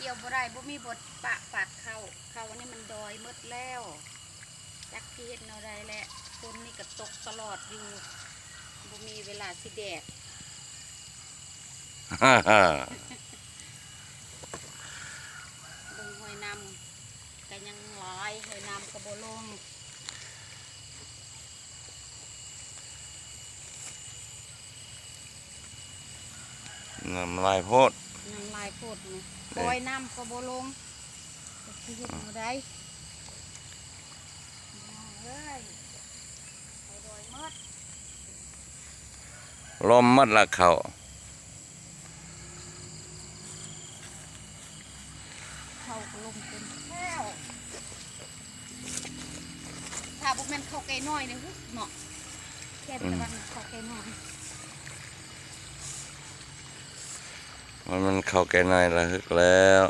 ກ່ຽວບໍ່ໄດ້ ບໍ່ມີບ່ອນປະປາດເຂົ້າ ເຂົ້າອັນນີ້ມັນດອຍໝົດແລ້ວ ຈັກຊິເຮັດແນວໃດແຫຼະ ຝົນນີ້ກໍຕົກຕະຫຼອດຢູ່ ບໍ່ມີເວລາຊິແດດ. ເບິ່ງຫ້ວຍນ້ຳກໍຍັງຫຼາຍ ຫ້ວຍນ້ຳກໍບໍ່ລົງ. ນ້ຳຫຼາຍໂພດ ນ້ຳຫຼາຍໂພດນີ້ ເດ້ ປ່ອຍນ້ຳກໍບໍ່ລົງ ຈັກຊິເຮັດແນວໃດ ພີ່ນ້ອງເອີຍ ເຂົ້າດອຍໝົດ ລົມໝົດລະເຂົ້າ. ເຂົ້າກໍລົງເຕັມແລ້ວ ຖ້າບໍ່ແມ່ນເຂົ້າໄກ່ນ້ອຍນີ້ຫຶກເນາະ ແຄ່ນຕະວັນເຂົ້າໄກ່ນ້ອຍ ມັນ ມັນເຂົ້າໄກ່ນ້ອຍລະຫຶກແລ້ວ.